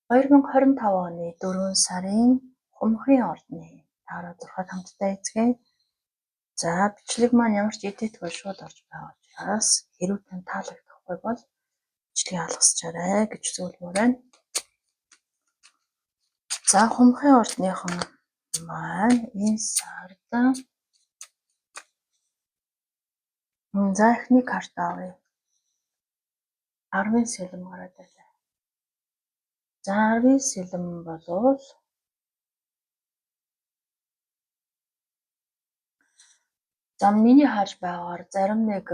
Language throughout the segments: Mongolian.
2025 оны 4 сарын хумхын ордны таараа зурхад хамтдаа эцгээе. За, бичлэг маань ямар ч edit-гүй шууд орж байгаа учраас хэрвээ тань таалагдахгүй бол бичлэгийг алгасчаарай гэж зөвлөмөр байна. За, хумхын ордныхан маань энэ сард за эхний карт авъя. 10-ын сэлэм гараад ирлээ. За, 10-ын сэлэм болвол за миний харж байгаагаар зарим нэг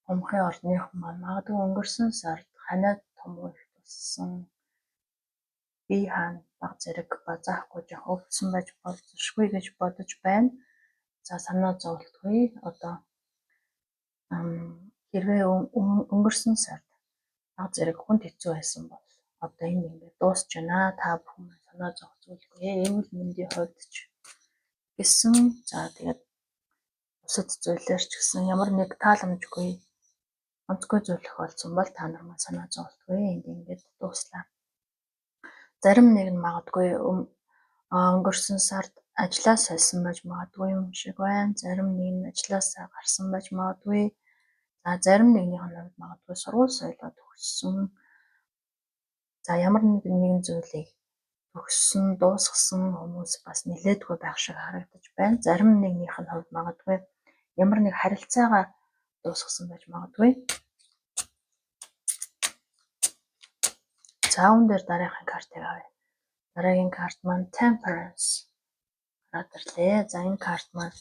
хумхын ордных маань магадгүй өнгөрсөн сард ханиад томуу их туссан бие хаан баг зэрэг базаахгүй жоох өвдсөн байж болзошгүй гэж бодож байна. За, санаа зовлтгүй. Одоо хэрвээ өнгөрсөн сард баг зэрэг хүнд хэцүү байсан бол одоо энэ ингээд дуусч байна. Та бүхэн санаа зовх зүйлгүй. Эрүүл мэндийн хувьд ч гэсэн, за тэгээд бусад зүйлээр ч гэсэн ямар нэг тааламжгүй онцгой зүйл тохиолдсон бол та нар маань санаа зовлтгүй. Энд ингээд дууслаа. Зарим нэг нь магадгүй өнгөрсөн сард ажлаа сольсон байж магадгүй юм шиг байна. Зарим нэг нь ажлаасаа гарсан байж магадгүй. За, зарим нэгнийх нь хувьд магадгүй сургууль соёлоо төгссөн. За, ямар нэгэн зүйлийг төгссөн, дуусгасан хүмүүс бас нэлээдгүй байх шиг харагдаж байна. Зарим нэгнийх нь хувьд магадгүй ямар нэг харилцаагаа дуусгасан байж магадгүй. За, үүн дээр дараагийнхын картыг авъя. Дараагийн карт маань Temperance гараад ирлээ. За, энэ карт маань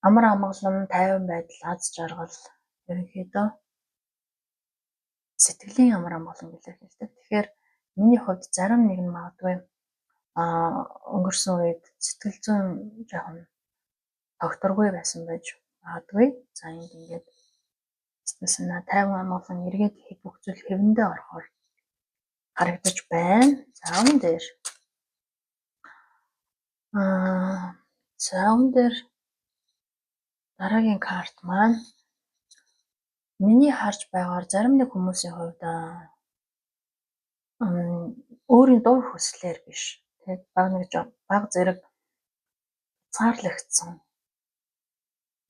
амар амгалан, тайван байдал, аз жаргал, ерөнхийдөө сэтгэлийн амар амгалан илэрхийлдэг. Тэгэхээр миний хувьд зарим нэг нь магадгүй өнгөрсөн үед сэтгэл зүйн жоохон тогтворгүй байсан байж магадгүй. За, энд ингээд сэтгэл санаа тайван амгалан эргээд бүх зүйл хэвэндээ орохоор харагдаж байна. За, үүн дээр за үүн дээр дараагийн карт маань миний харж байгаагаар зарим нэг хүмүүсийн хувьд өөрийн дур хүслээр биш, тэг баг нэг баг зэрэг хязгаарлагдсан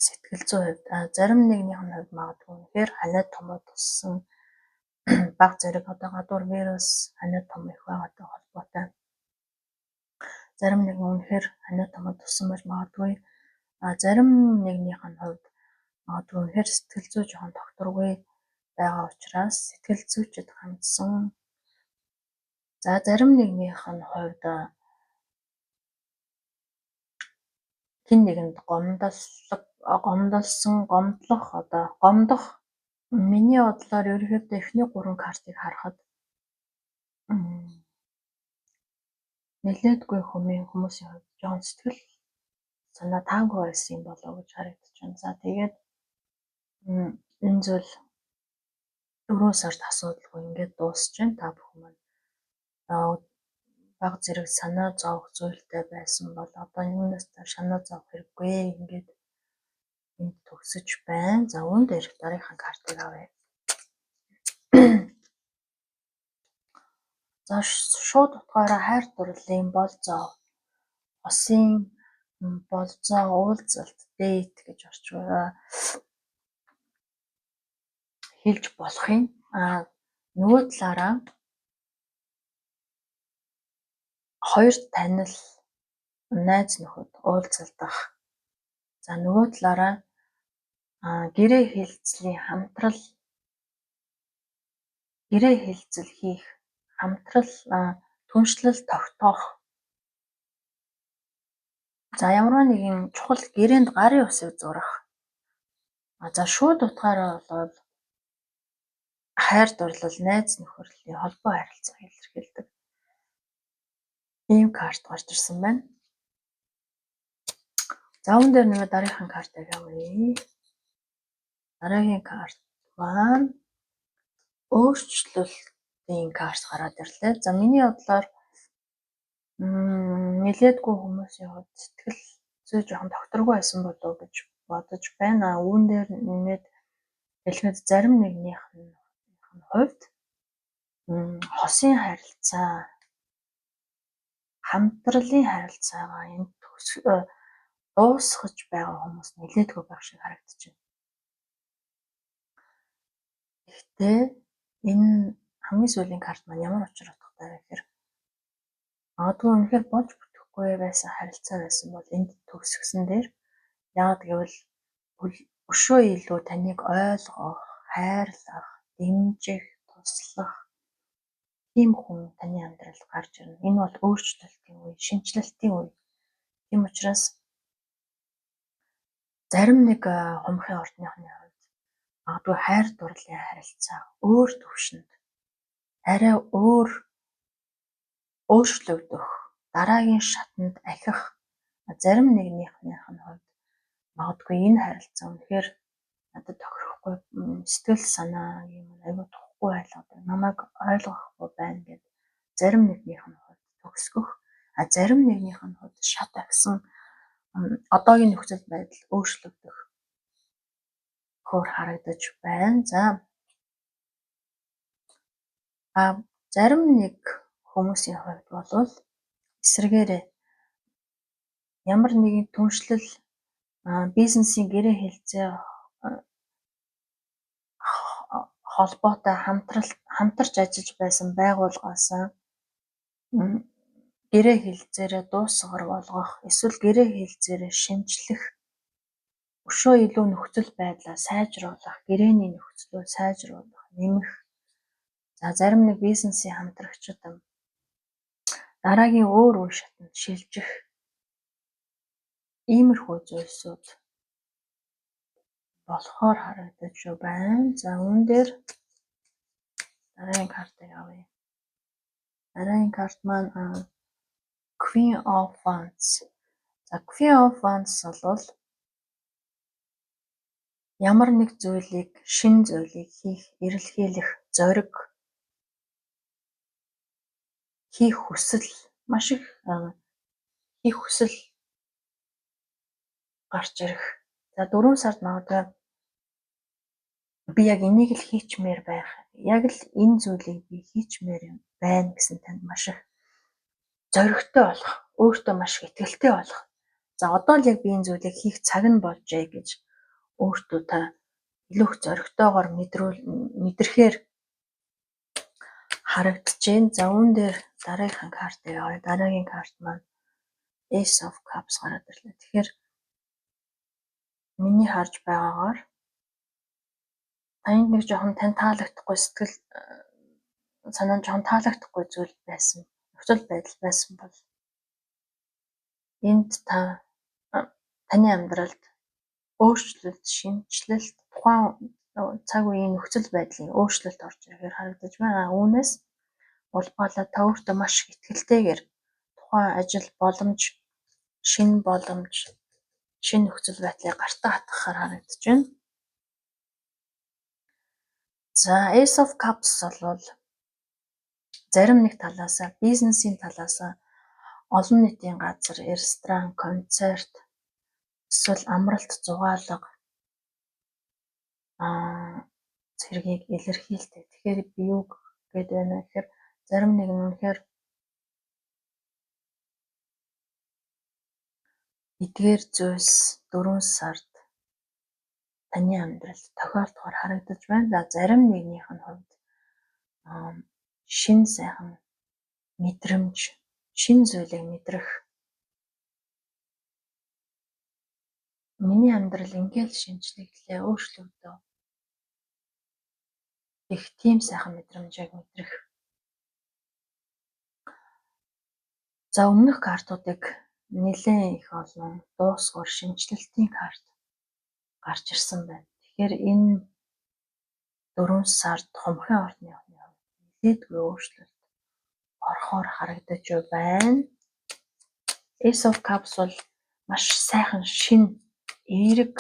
сэтгэл зүйн хувьд, зарим нэгнийх нь хувьд магадгүй үнэхээр ханиад томоо туссан баг зэрэг одоо гадуур вирус ханиад том их байгаатай холбоотой. Зарим нэг нь үнэхээр ханиад томоо туссан байж магадгүй. Зарим нэгнийх нь хувьд магадгүй үнэхээр сэтгэл зүй жоохон тогтворгүй байгаа учраас сэтгэл зүйчэд хандсан. За, зарим нэгнийх нь хувьд хэн нэгэнд гомдолсон, гомдлох одоо гомдох. Миний бодлоор ерөнхийдөө эхний 3 картыг харахад нэлээдгүй хүмүүсийн хувьд жоохон сэтгэл санаа таагүй байсан юм болоо гэж харагдаж байна. За, тэгээд энэ зүйл 4 сард асуудалгүй ингээд дуусч байна. Та бүхэн маань баг зэрэг санаа зовох зүйлтэй байсан бол одоо юунаас санаа зовох хэрэггүй, ингээд энд төгсөж байна. За, үүн дээр дараагийнхаа картыг авъя. За, шууд утгаараа хайр дурлалын болзоо, осын болзоо, уулзалт, date гэж хэлж болох юм. Нөгөө талаараа хоёр танил, найз нөхөд уулзалдах. За, нөгөө талаараа гэрээ хэлцлийн хамтрал, гэрээ хэлцэл хийх, хамтрал, түншлэл тогтоох. За, ямар нэгэн чухал гэрээнд гарын үсэг зурах. За, шууд утгаараа бол хайр дурлал, найз нөхөрлийн холбоо харилцааг илэрхийлдэг. Ийм карт гарч ирсэн байна. За, үүн дээр нэмээд дараагийнхын картыг авъя. Дараагийн карт маань өөрчлөлтийн карт гараад ирлээ. За, миний бодлоор нэлээдгүй хүмүүсийн хувьд сэтгэл зүй жоохон тогтворгүй байсан болов уу гэж бодож байна. Үүн дээр нэмээд хэлэхэд зарим нэгнийх нь хувьд Хосын харилцаа, хамтралын харилцаагаа энд дуусгаж байгаа хүмүүс нэлээдгүй байх шиг харагдаж байна. Гэхдээ энэ хамгийн сүүлийн карт маань ямар учир утгатай вэ гэхээр магадгүй үнэхээр болж бүтэхгүй байсан харилцаа байсан бол энд төгсгсөн дээр, яагаад гэвэл өшөө илүү таныг ойлгох, хайрлах, дэмжих, туслах тийм хүн таны амьдралд гарч ирнэ. Энэ бол өөрчлөлтийн үе, шинэчлэлтийн үе. Тийм учраас зарим нэг хумхын ордныхны хувьд магадгүй хайр дурлалын харилцаа өөр төвшөнд, арай өөр өөрчлөгдөх, дараагийн шатанд ахих, зарим нэгнийхнийх нь хувьд магадгүй энэ харилцаа үнэхээр надад тохирохгүй, сэтгэл санаа юм аягүй тухгүй байлаа, намайг ойлгохгүй байна гэд зарим нэгнийх нь хувьд төгсгөх, а зарим нэгнийх нь хувьд шат ахисан одоогийн нөхцөл байдал өөрчлөгдөх хөр харагдаж байна. За, зарим нэг хүмүүсийн хувьд бол эсрэгээрээ ямар нэгэн түншлэл, бизнесийн гэрээ хэлцээ холбоотой хамтарч ажиллаж байсан байгууллагаас гэрээ хэлцээрээ дуусгар болгох эсвэл гэрээ хэлцээрээ шинэчлэх, өшөө илүү нөхцөл байдлаа сайжруулах, гэрээний нөхцлөө сайжруулах, нэмэх. За, зарим нэг бизнесийн хамтрагчид дараагийн өөр үе шатанд шилжих иймэрхүү зүйлсүүд болохоор харагдаж байна. За, үүн дээр дараагийн картыг авъя. Дараагийн карт маань Queen of Wands. За, Queen of Wands бол ямар нэг зүйлийг, шинэ зүйлийг хийх, эрэлхийлэх зориг, хийх хүсэл, маш их хийх хүсэл гарч ирэх. За, 4 сард магадгүй би яг энийг л хийчмээр байх. Яг л энэ зүйлийг би хийчмээр байна гэсэн танд маш их зоригтой болох, өөртөө маш их итгэлтэй болох. За, одоо л яг би энэ зүйлийг хийх цаг нь болжээ гэж өөртөө та илүү их зоригтойгоор мэдрэхээр харагдаж байна. За, үүн дээр дараагийнхаа картыг авъя. Дараагийн карт маань Ace of Cups гараад ирлээ. Тэгэхээр миний харж байгаагаар танд нэг жоохон тань таалагдахгүй, сэтгэл санаа нь жоохон таалагдахгүй зүйл байсан, нөхцөл байдал байсан бол энд та таны амьдралд өөрчлөлт, шинэчлэлт, тухайн цаг үеийн нөхцөл байдлын өөрчлөлт орж ирэхээр харагдаж байна. Үүнээс улбаалаа та өөртөө маш их итгэлтэйгээр тухайн ажил боломж, шинэ боломж, шинэ нөхцөл байдлыг гартаа хатгахаар харагдаж байна. За, Ace of Cups бол зарим нэг талаасаа, бизнесийн талаасаа олон нийтийн газар, ресторан, концерт эсвэл амралт, зугаалга зэргийг илэрхийлдэг. Тэгэхээр би юу гээд байна вэ гэхээр зарим нэг нь үнэхээр эдгээр зүйлс 4 сард таны амьдралд тохиолдохоор харагдаж байна. За, зарим нэгнийх нь хувьд шинэ сайхан мэдрэмж, шинэ зүйлийг мэдрэх, миний амьдрал ингээл шинэчлэгдлээ, өөрчлөгдөө гэх тийм сайхан мэдрэмжийг мэдрэх. За, өмнөх картуудыг нэлээн их олон дуусгавар, шинэчлэлтийн карт гарч ирсэн байна. Тэгэхээр энэ 4 сард хумхын ордны хувьд нэлээдгүй өөрчлөлт орохоор харагдаж байна. Ace of Cups бол маш сайхан шинэ эерэг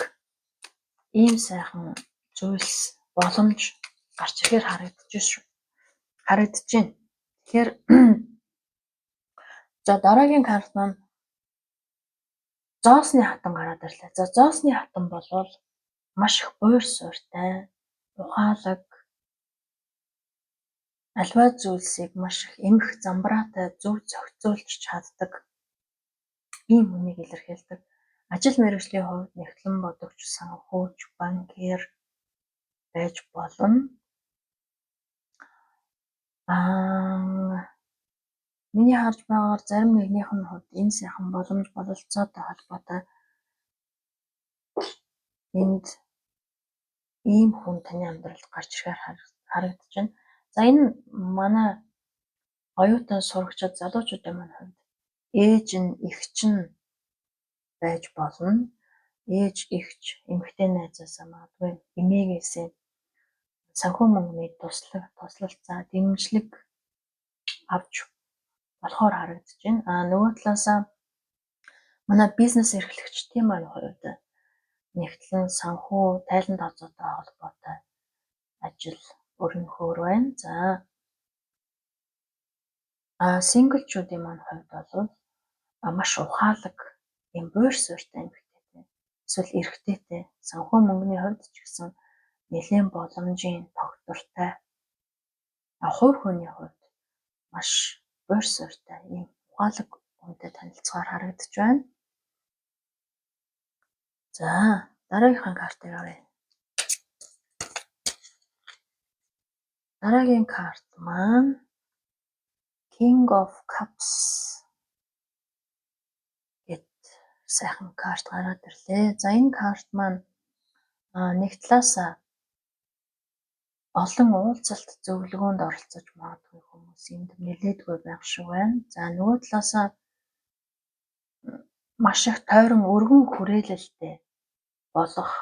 ийм сайхан зүйлс, боломж гарч ирэхээр харагдаж шүү. Харагдаж байна. Тэгэхээр за, дараагийн карт маань зоосны хатан гараад ирлээ. За, зоосны хатан болвол маш их буур суурьтай, ухаалаг, Аливаа зүйлсийг маш их эмх замбраатай зөв зохицуулж чаддаг ийм хүнийг илэрхийлдэг. Ажил мэргэжлийн хувьд нягтлан бодогч, санхүүч, банкир байж болно. Миний харж байгаагаар зарим нэгнийх нь хувьд энэ сайхан боломж бололцоотой холбоотой энд ийм хүн таны амьдралд гарч ирэхээр харагдаж байна. За, энэ манай оюутан сурагчид, залуучуудын маань хувьд ээж нь, эгч нь байж болно. Ээж, эгч, эмэгтэй найзаасаа магадгүй эмээгээсээ санхүү мөнгөний туслах, туслалцаа, дэмжлэг авч болохоор харагдаж байна. Нөгөө талаасаа манай бизнес эрхлэгчдийн маань хувьд нягтлан санхүү, тайлан тооцоотой холбоотой ажил өрнөхөөр байна. За, single чуудын маань хувьд бол маш ухаалаг, юм буйр суурьтай эмэгтэйтэй эсвэл эрэгтэйтэй, санхүү мөнгөний хувьд ч гэсэн нэлээн боломжийн тогтвортой. Хувь хүний хувьд маш буйр суурьтай ийм ухаалаг хүнтэй танилцахаар харагдаж байна. За, дараагийнхаа картыг авъя. Дараагийн карт маань King of Cups гэт сайхан карт гараад ирлээ. За, энэ карт маань нэг талаасаа олон уулзалт зөвлөгөөнд оролцож магадгүй хүмүүс энд нэлээдгүй байх шиг байна. За, нөгөө талаасаа маш их тойрон өргөн хүрээлэлтэй болох.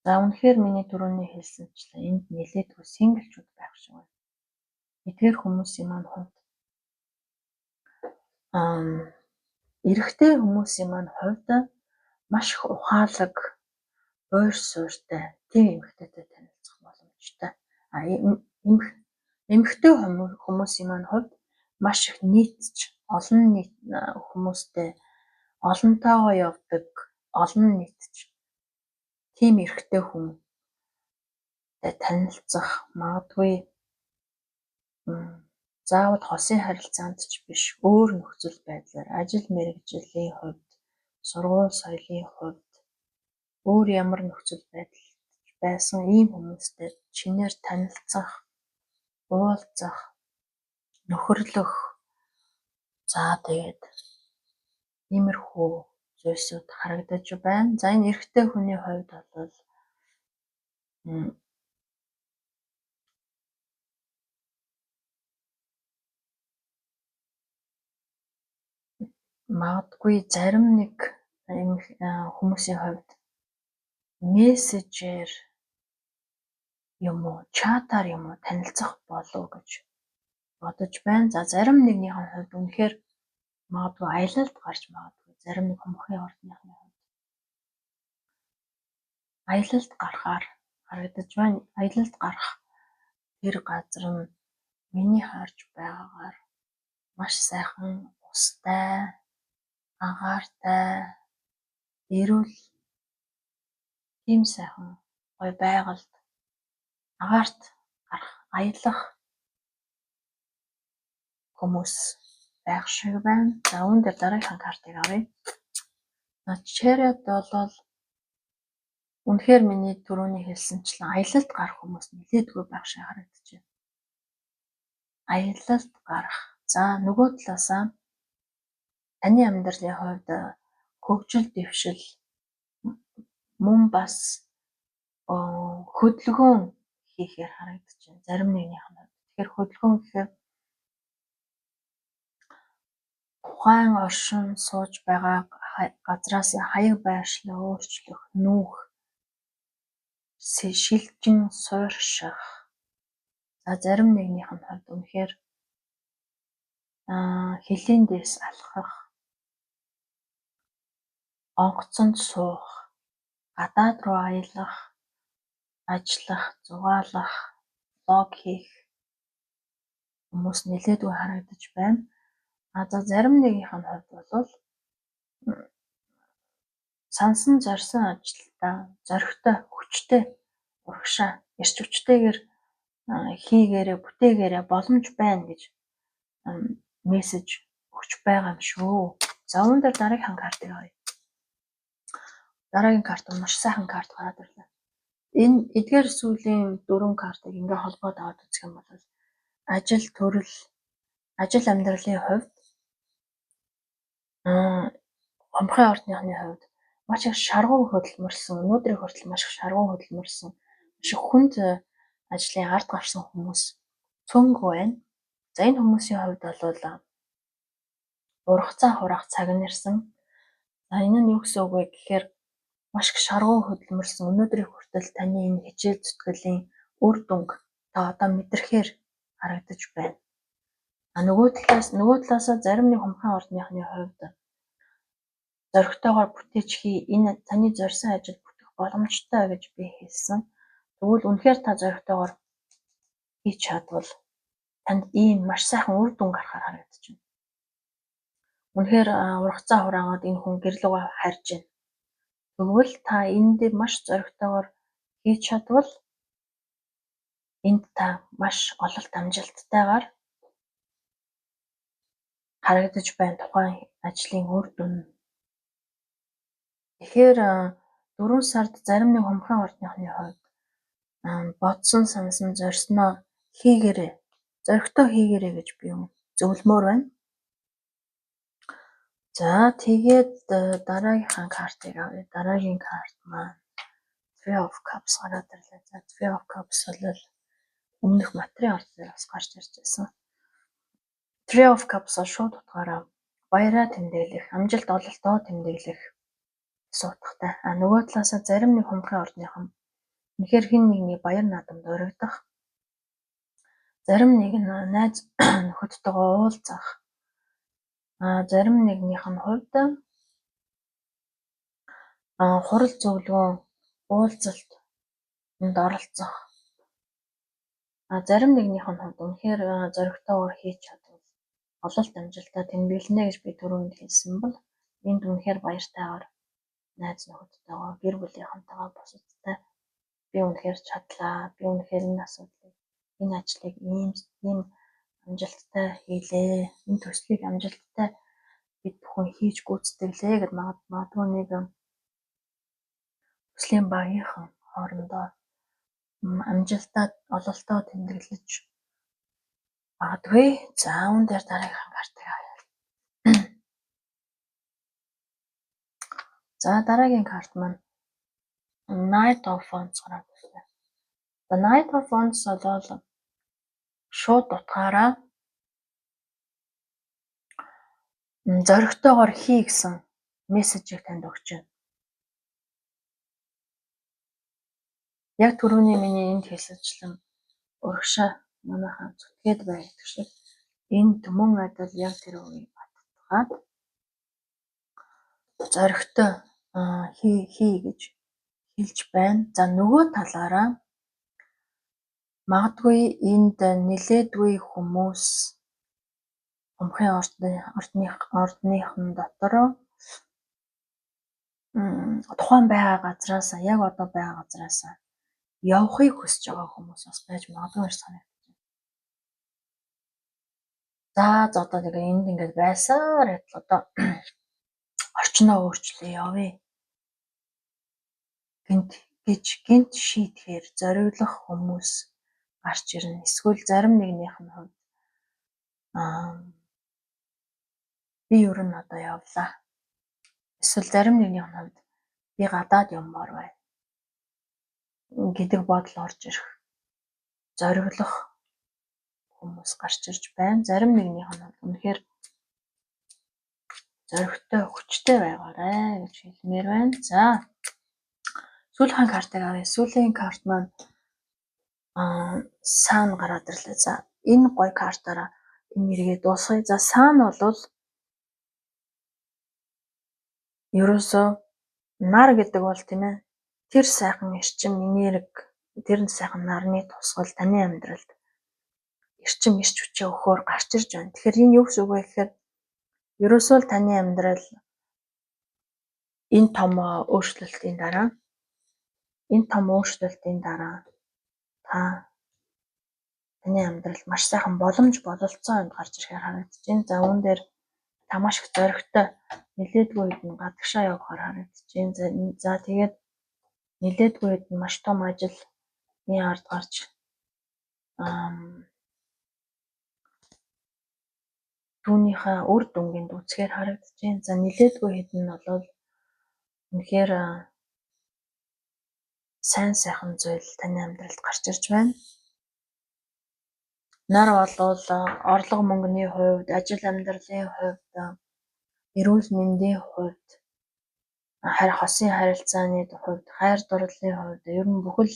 За, үнэхээр миний түрүүний хэлсэнчлэн энд нэлээдгүй single чүүд байх шиг байна. Эдгээр хүмүүсийн маань хувьд эрэгтэй хүмүүсийн маань хувьд маш их ухаалаг, буйр суурьтай тийм эмэгтэйтэй танилцах боломжтой. Эмэгтэй хүмүүсийн маань хувьд маш их нийтч олон нийт хүмүүстэй олонтойгоо явдаг, олон нийтч тийм эрэгтэй хүнтэй танилцах магадгүй. Заавал хосын харилцаанд ч биш, өөр нөхцөл байдлаар ажил мэргэжлийн хувьд, сургууль соёлын хувьд өөр ямар нөхцөл байдалд байсан ийм хүмүүстэй шинээр танилцах, уулзах, нөхөрлөх, за тэгээд иймэрхүү зүйлсүүд харагдаж байна. За, энэ эрэгтэй хүний хувьд бол магадгүй зарим нэг хүмүүсийн хувьд мессежээр юм уу, чатаар юм уу танилцах болов гэж бодож байна. За, зарим нэгнийх нь хувьд үнэхээр магадгүй аялалд гарч магадгүй, зарим нэг хумхын ордныхны хувьд аялалд гарахаар харагдаж байна. Аялалд гарах тэр газар нь миний харж байгаагаар маш сайхан устай, агаартай, эрүүл тийм сайхан гоё байгальд агаарт гарах, аялах хүмүүс байх шиг байна. За, үүн дээр дараагийнхаа картыг авъя. За, Chariot бол үнэхээр миний түрүүний хэлсэнчлэн аялалд гарах хүмүүс нэлээдгүй байх шиг харагдаж байна. Аялалд гарах. За, нөгөө талаасаа таны амьдралын хувьд хөгжил дэвшил мөн бас хөдөлгөөн хийхээр харагдаж байна. Зарим нэгнийх нь хувьд. Тэгэхээр хөдөлгөөн гэхээр тухайн оршин сууж байгаа газраас хаяг байршлаа өөрчлөх, нүүх, шилжин суурьших. За, зарим нэгнийх нь хувьд үнэхээр хөлийн дээс алхах, онгоцонд суух, гадаад руу аялах, ажиллах, зугаалах, vlog хийх хүмүүс нэлээдгүй харагдаж байна. За, зарим нэгнийх нь хувьд бол сансан зорьсон ажилдаа зоригтой, хүчтэй, урагшаа, эрч хүчтэйгээр Хийгээрээ, бүтээгээрээ, боломж байна гэж мессеж өгч байгаа юм шүү. За, үүн дээр дараагийнхаа картыг авъя. Дараагийн карт маш сайхан карт гараад ирлээ. Энэ эдгээр сүүлийн дөрвөн картыг ингээ холбоод аваад үзэх юм бол ажил төрөл, ажил амьдралын хувьд, гомхын ордныхны хувьд маш их шаргуу хөдөлмөрлсөн, өнөөдрийг хүртэл маш их шаргуу хөдөлмөрлсөн, маш их хүнд ажлын ард гарсан хүмүүс цөөнгүй байна. За, энэ хүмүүсийн хувьд бол ургацаа хураах цаг нь ирсэн. За, энэ нь юу гэсэн үг вэ гэхээр маш их шаргуу хөдөлмөрлсөн өнөөдрийг хүртэл таны энэ хичээл зүтгэлийн үр дүнг та одоо мэдрэхээр харагдаж байна. А нөгөө талаасаа зарим нэг хумхын ордныхны хувьд зоригтойгоор бүтээч хий, энэ таны зорьсон ажил бүтэх боломжтой гэж би хэлсэн. Тэгвэл үнэхээр та зоригтойгоор хийж чадвал танд ийм маш сайхан үр дүн гарахаар харагдаж байна. Үнэхээр ургацаа хураагаад энэ хүн гэр лүүгээ харж байна. Тэгвэл та энэ дээр маш зоригтойгоор хийж чадвал энд та маш ололт амжилттайгаар харагдаж байна тухайн ажлын үр дүн. Тэгэхээр 4 сард зарим нэг хумхын ордныхны хувьд бодсон, санасан, зорьсноо хийгээрэй. Зоригтой хийгээрэй гэж би зөвлөмөөр байна. За, тэгээд дараагийнхаа картыг авъя. Дараагийн карт маань Three of Cups гараад ирлээ. За, Three of Cups бол өмнөх матрын орд дээр бас гарч ирж байсан. Three of Cups шууд утгаараа баяраа тэмдэглэх, амжилт ололтоо тэмдэглэх гэсэн утгатай. А нөгөө талаасаа зарим нэг хумхын ордныхан үнэхээр хэн нэгний баяр наадамд уригдах, зарим нэг нь найз нөхөдтэйгөө уулзах, зарим нэгнийх нь хувьд хурал зөвлөгөөн уулзалтанд оролцох, зарим нэгнийх нь хувьд үнэхээр зоригтойгоор хийж чадвал ололт амжилтаа тэмдэглэнэ гэж би түрүүнд хэлсэн бол энд үнэхээр баяртайгаар найз нөхөдтэйгөө, гэр бүлийнхэнтэйгээ, бусадтай би үнэхээр чадлаа. Би үнэхээр энэ асуудлыг, энэ ажлыг ийм ийм амжилттай хийлээ. Энэ төслийг амжилттай бид бүхэн хийж гүйцэтгэлээ гэд магадгүй нэг төслийн багийнхан хоорондоо амжилтаа ололтоо тэмдэглэж магадгүй. За, үүн дээр дараагийнхаа картыг авъя. За, дараагийн карт маань Knight of Wands гараад ирлээ. The Knight of Wands бол шууд утгаараа зоригтойгоор хий гэсэн мессежийг танд өгч байна. Яг түрүүний миний энд хэлсэнчлэн урагшаа манайхаа зүтгээд бай гэдэг шиг энд мөн адил яг тэр үгийг баттгаад зоригтой хий хий гэж хэлж байна. За, нөгөө талаараа магадгүй энд нилээдгүй хүмүүс хумхын ордныхан дотор тухайн байгаа газраас, яг одоо байгаа газраас явахыг хүсэж байгаа хүмүүс бас байж магадгүй гэж санагдаж байна. За за одоо тэгээ энд ингээд байсаар адил одоо орчноо өөрчлөе, явъя гэнэт гэж гэнэт шийдэхээр зориулах хүмүүс гарч ирнэ. Эсвэл зарим нэгнийх нь хувьд би ер нь одоо явлаа. Эсвэл зарим нэгнийх нь хувьд би гадаад явмаар байна гэдэг бодол орж ирэх, зориглох хүмүүс гарч ирж байна. Зарим нэгнийх нь үнэхээр зоригтой, хүчтэй байгаарай гэж хэлмээр байна. За, сүүлийнхэн картыг авъя. Сүүлийн карт маань Sun гараад ирлээ. За, энэ гоё картаараа энэ эргээ дуусгая. За, Sun бол ерөөсөө нар гэдэг бол, тийм ээ, тэр сайхан эрчим, энерги, тэр сайхан нарны тусгал таны амьдралд эрчим, эрч хүчээ өгөхөөр гарч ирж байна. Тэгэхээр энэ юу гэсэн үг вэ гэхээр ерөөсөө л таны амьдрал энэ том өөрчлөлтийн дараа та Таны амьдрал маш сайхан боломж бололцоо энд гарч ирэхээр харагдаж байна. За, үүн дээр та маш их зоригтой, нэлээдгүй үед нь гадагшаа явахаар харагдаж байна. За, тэгээд нэлээдгүй үед нь маш том ажлын ард гарч түүнийхээ үр дүнгийн дүүцгээр харагдаж байна. За, нэлээдгүй хэд нь бол үнэхээр сайн сайхан зүйл таны амьдралд гарч ирж байна. Нар болвол орлого мөнгөний хувьд, ажил амьдралын хувьд, эрүүл мэндийн хувьд, хосын харилцааны хувьд, хайр дурлалын хувьд ер нь бүхэл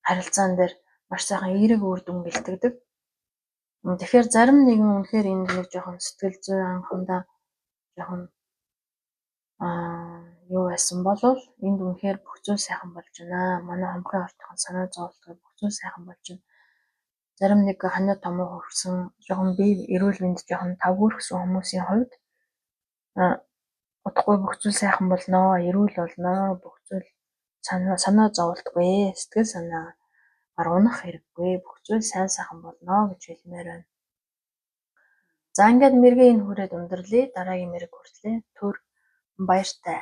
харилцаан дээр маш сайхан эерэг үр дүн бэлтгэдэг. Тэгэхээр зарим нэгэн үнэхээр энд нэг жоохон сэтгэл зүй анхандаа жоохон юу байсан болвол энд үнэхээр бүх зүйл сайхан болж байна. Манай хомхын ортын санаа зовлттой бүх зүйл сайхан болж байна. Зарим нэг ханиа томоо хөрсөн, жоохон бие эрүүл мэнд жоохон тавгуурхсан хүмүүсийн хувьд удахгүй бүх зүйл сайхан болно, эрүүл болно, бүх зүйл санаа зовлтгүй, сэтгэл санаагаар унах хэрэггүй, бүх зүйл сайн сайхан болно гэж хэлмээр байна. За, ингээд мэргээ энэ хүрээд өндөрлөе. Дараагийн мэрэг хүртлээ. Түр баяртай.